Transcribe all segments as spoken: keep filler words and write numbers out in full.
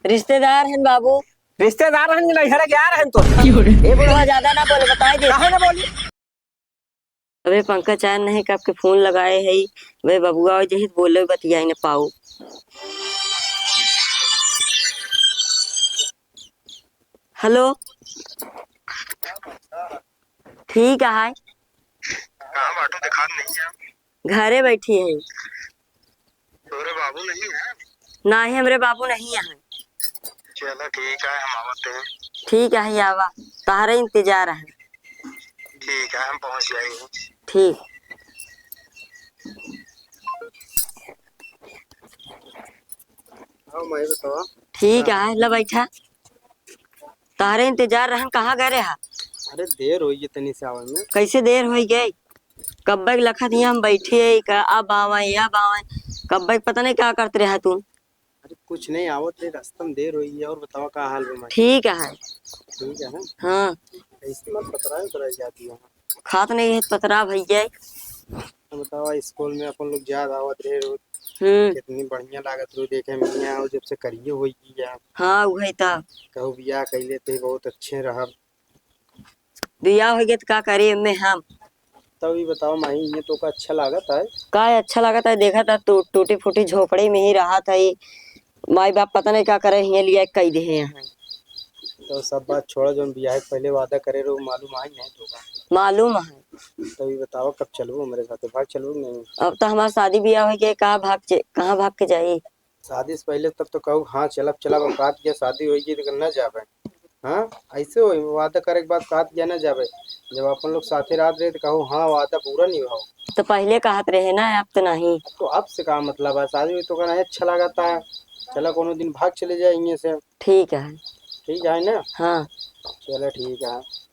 रिश्तेदार हन बाबू। रिश्तेदार हन कि नैहरे गया रहन तो? क्यों रे? ए बुढ़वा, ज्यादा ना बोले, बताई दे। काहे ना बोली? अबे पंकज चार नहीं कब के फोन लगाए है, वे बबुआ हो जहित बोले बतियाई न पाऊ। हेलो। ठीक है। कहाँ बाटू, दिखात नहीं है। घरे बैठी है। तोरे बाबू नहीं है? नाही, हमरे बाबू नहीं है। चला ठीक है, हम आवत हैं। ठीक है, आवा, तहरे इंतजार है। ठीक है, हम पहुँच जाएंगे। ठीक। हाँ, मैं बतावा। ठीक है, ला बैठा। तहरे इंतजार रहन, कहाँ गए रहा? अरे, देर होई गई तनी से आवे में। कैसे देर होई गई? कब्बे के लखत हियाँ हम बैठे है, का अब आवे, अब आवे। कब्बे के पता नहीं का करत रहा तू। अरे, कुछ नहीं, आवत रहे, रास्ता में देर होई है। और बतावा, का हाल बा माई? ठीक है। ठीक है, हाँ? हाँ। ऐसे मत पतरा, पतरा जाती है। खात नहीं है पतरा भैया। तो बतावा, स्कूल में अपन लोग जात आवत रहे रोज। हम्म। कितनी बढ़िया लागत रहे देखे में, यहाँ और जब से करिए होई गई है। हाँ, वही था। कहू बियाह कैले ते बहुत अच्छे रहब। बियाह हो गया तो का करी एमे हम? तब ई बतावा माई, ये तोका अच्छा लागत है? का अच्छा लागत है? देखा था टू-, टूटी फूटी झोपड़ी में ही रहत है। माई बाप पता नहीं का करे, हियाँ लिया कई दे हैं यहाँ। तो सब बात छोड़ा, जौन बियाह के पहले वादा करे रहो, मालूम है नहीं तोका? मालूम है। तब ई बतावा, कब चलबो हमरे साथे? भाग चलबो कि नहीं? अब तो हमार शादी बियाह हो गया, कहाँ भाग चे-, कहाँ भाग के जाई? शादी से पहले तब तो कहू, "हाँ, चलब, चलब," अब कहत गया शादी होई गई तो न जाबे। हाँ, ऐसे होई, वादा करे के बाद कहत गया न जाबे। जब अपन लोग साथे रहत रहे तो कहू, "हाँ, वादा पूरा निभाओ।" तो पहले कहत रहे ना, अब तो नहीं। तो अब से का मतलब है? शादी में तो कहना है, अच्छा लगा था, चला कोनो दिन भाग चले जाए इहाँ से। ठीक है। ठीक है ना? हाँ। चला ठीक है।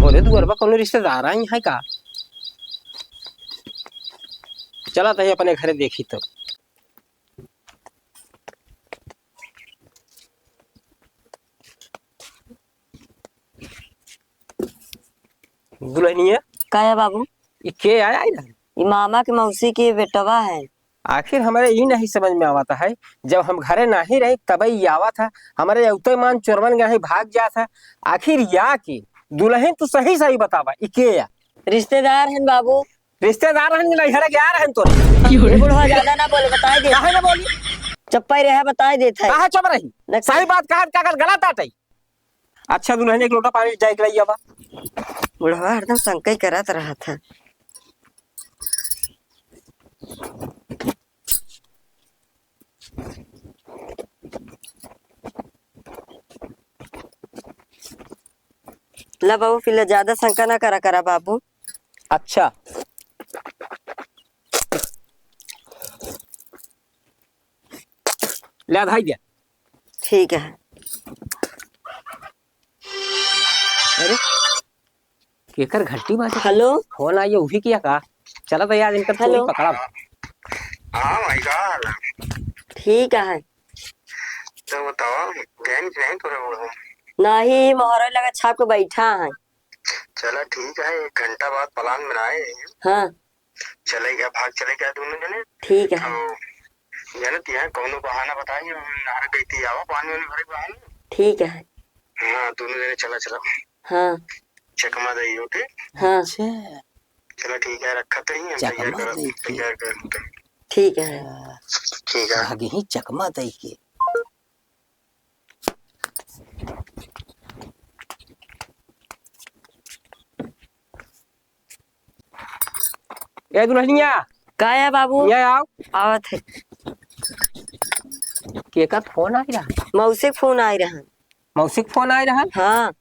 मोरे दुआर पर कौनो रिश्तेदार आई है का? चला तही अपने घरे देखी तो। दुल्हनिया। का है बाबू? ई के आया आई रहन? ई मामा के मौसी के बेटवा है। आखिर हमरे ई नहीं समझ में आवत है, जब हम घरे नहीं रही तबे ई आवत है, हमरे अउते मान चोरवन गए भाग जात है। आखिर या के दुल्हन तू सही सही बतावा, ई के या? रिश्तेदार हन बाबू। रिश्तेदार हन कि नैहरे गया रहन तोरे? ए बुढ़वा ज्यादा ना बोले, बताई दे। काहे ना बोली? चुप्पा ही रहे, बताई देत है। काहे चुप रही? न सही बात कहा, का कर गलत आटई? अच्छा दुल्हन, एक लोटा पानी जाए के लाई आवा। बुढ़वा हरदम शंका ही करत रहत है। ला बाबू, फिर ला, ज्यादा शंका ना करा करा बाबू। अच्छा। ले, धाई दिया। ठीक है। अरे, केकर घंटी बाजे? हेलो। फोन आई, उही किया का? चला तो यार, इनकर चोरी हेलो। पकड़ा। हाँ भाई, का हाल है? ठीक है। तो बताओ, गैन की नहीं तोरे बोल? नहीं, मोहरे लगा छाप के बैठा है। चला ठीक है, एक घंटा बाद प्लान बनाए। हाँ। चले गया, भाग चले गया दोनों जने। ठीक है। तो जानत यहाँ कौनो बहाना बताई, हम नहर गई थी, आवा पानी वानी भरे बहाने। ठीक है। हाँ, दोनों जने चला, चला। हाँ। चकमा दई हो, ठीक? हाँ। अच्छा। चला ठीक है, रखत ही, हम तैयार चकमा करत, दई के। तैयार करत। ठीक है। ठीक है। भागी ही चकमा दई के। ए दुल्हनिया। का है बाबू? यहाँ आओ। आवत है। केकर फोन आई रहा? मौसी के फोन आई रहा। मौसी के फोन आई रहा? हाँ।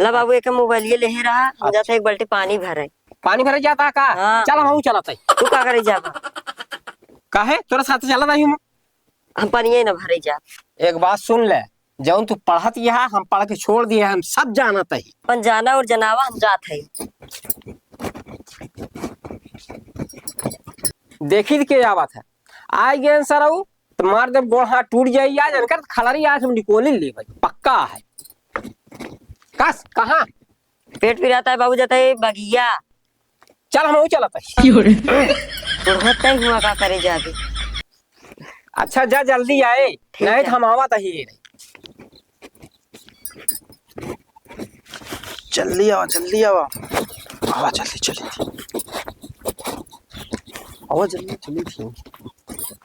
ला बाबू, एक मोबाइलिए लेहे रहा, हम अच्छा। जाते एक बाल्टी पानी भरे। पानी भरे जाता का? हाँ। चल, हम चलत है। तू का करे जाबा? काहे? तोरा साथ चलत आई हूँ। हम पानिये न भरे जाब। एक बात सुन ले, जौन तू पढ़त यहाँ, हम पढ़ के छोड़ दिए, हम सब जानत ही। अपन जाना और जनावा, हम जात है। देखी के आवत है, आ गए सरऊ, तो मार देब गोड़ हाथ टूट जाई आज, इनकर खलरी आज हम निकोली ले भाई, पक्का है। कस, कहाँ? पेट पिरात है बाबू, जात है बगिया। चल, हमहू चलत है। बुढ़त तय हुआ का करे जाबे। अच्छा, जा जल्दी आए, ठीक नहीं है। तो हम आवत ही। जल्दी आवा, जल्दी आवा। आवा, जल्दी चली थी। आवा, जल्दी चली थी।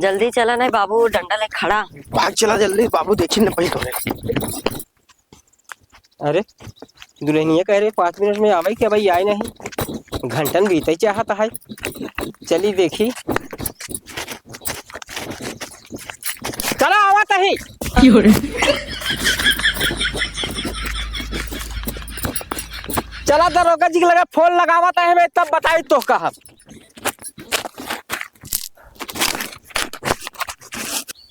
जल्दी चला नहीं बाबू, डंडा ले खड़ा। भाग चला जल्दी, बाबू देखी न पहले तोरे। अरे, दुल्हनिया कह रहे पाँच मिनट में आवे के, भाई आए नहीं, घंटन बीते चाहत है। चली देखी, चला आवत ही। चला दरोगा जी के लगे फोन लगावत है, मैं तब बताई तो कहा।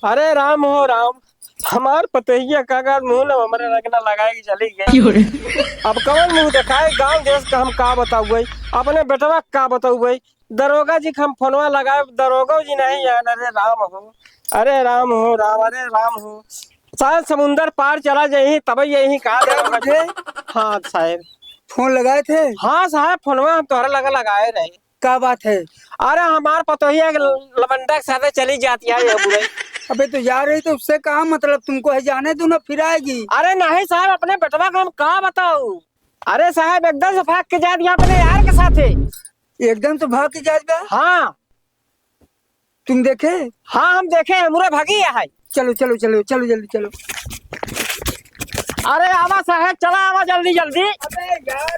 अरे राम हो राम, हमार पतोहिया का का मुंह न हमरे रंग न लगाए के चली गई। अब कौन मुंह देखाए, गांव देश का हम का बताउबे, अपने बेटवा का का बताउबे। दरोगा जी के हम फोनवा लगाए, दरोगा जी नहीं आए। अरे राम हो, अरे राम हो राम, अरे राम हो। साल समुंदर पार चला जाई, तब यही कहा दरोगा जी। हाँ साहेब। फोन लगाए थे? हाँ साहेब, फोनवा हम तोहरे लगे लगाए रहे। का बात है? अरे हमार पतोहिया के लवंडा के साथे चली जाती है ये बुढ़ई। अबे तो जा रही तो उससे का मतलब, तुमको है जाने दो ना, फिर आएगी। अरे नहीं साहेब, अपने बेटवा का हम का बताऊ। अरे साहेब एकदम से भाग के जात यहाँ अपने यार के साथे। एकदम से भाग के जात बा? हाँ। तुम देखे? हाँ हम देखे, हमरे भागी है। चलो चलो चलो चलो जल्दी चलो। अरे आवा साहेब, चला आवा जल्दी जल्दी। अबे यार,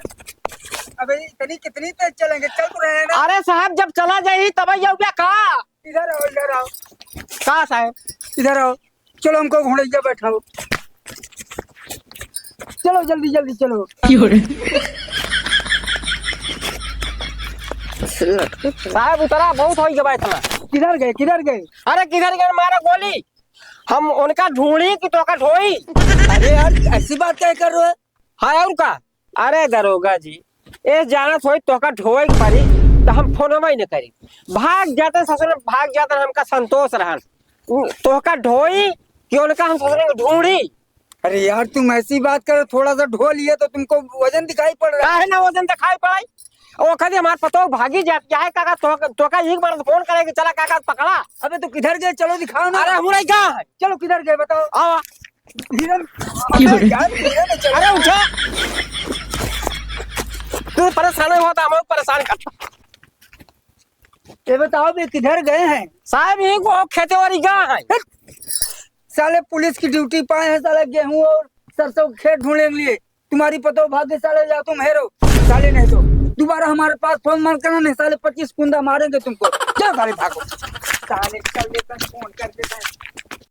अबे इतनी कितनी तेज चलेंगे, चल तो रहे हैं ना। अरे साहेब जब चला जाई तब यही का? इधर आओ, इधर आओ। का साहेब? इधर आओ। चलो, हमको घोड़ैया बैठाओ। चलो, जल्दी, जल्दी चलो। साहेब, उतरा, बहुत होइ गवा इतना। किधर गए, किधर गए? अरे, किधर गए, मारा गोली। हम उनका ढूंढी कि तोका ढोई। अरे यार, ऐसी बात क्या कर रहे हो? हाँ, और का? अरे दरोगा जी, ए जानत होई तोहका ढोए के परी, त हम फोनवा ही न करी। भाग जाते ससुर, भाग जाते, हमका संतोष रहन। उ, तोहका ढोई कि उनका हम ससुर के ढूंढी? अरे यार, तुम ऐसी बात करो, थोड़ा सा ढो लिए तो तुमको वजन दिखाई पड़ रहा है। काहे ना वजन दिखाई पड़ाई? ओ कदी हमार पतोह भागी जात, क्या है काका? तो, तोहका एक बार फोन करे कि चला काका पकड़ा। अबे तो किधर गए? चलो दिखाओ ना। अरे हमरा का है? चलो किधर गए बताओ। आवा। हिरन। अबे यार, हिरन है, चल। अरे उठा। तू परेशान हो तो हम परेशान कर। ये बताओ बे, किधर गए हैं? साहब, ये को खेते वाली गाय है। हट। साले पुलिस की ड्यूटी पाए हैं, साला गेहूं और सरसों के खेत ढूंढने के लिए। तुम्हारी पतोह भाग के साले जाओ तुम हेरो। साले नहीं तो दोबारा हमारे पास फोन मत करना, नहीं साले पच्चीस कुंदा मारेंगे तुमको। जाओ साले भागो। साले चल देता फोन कर देता है।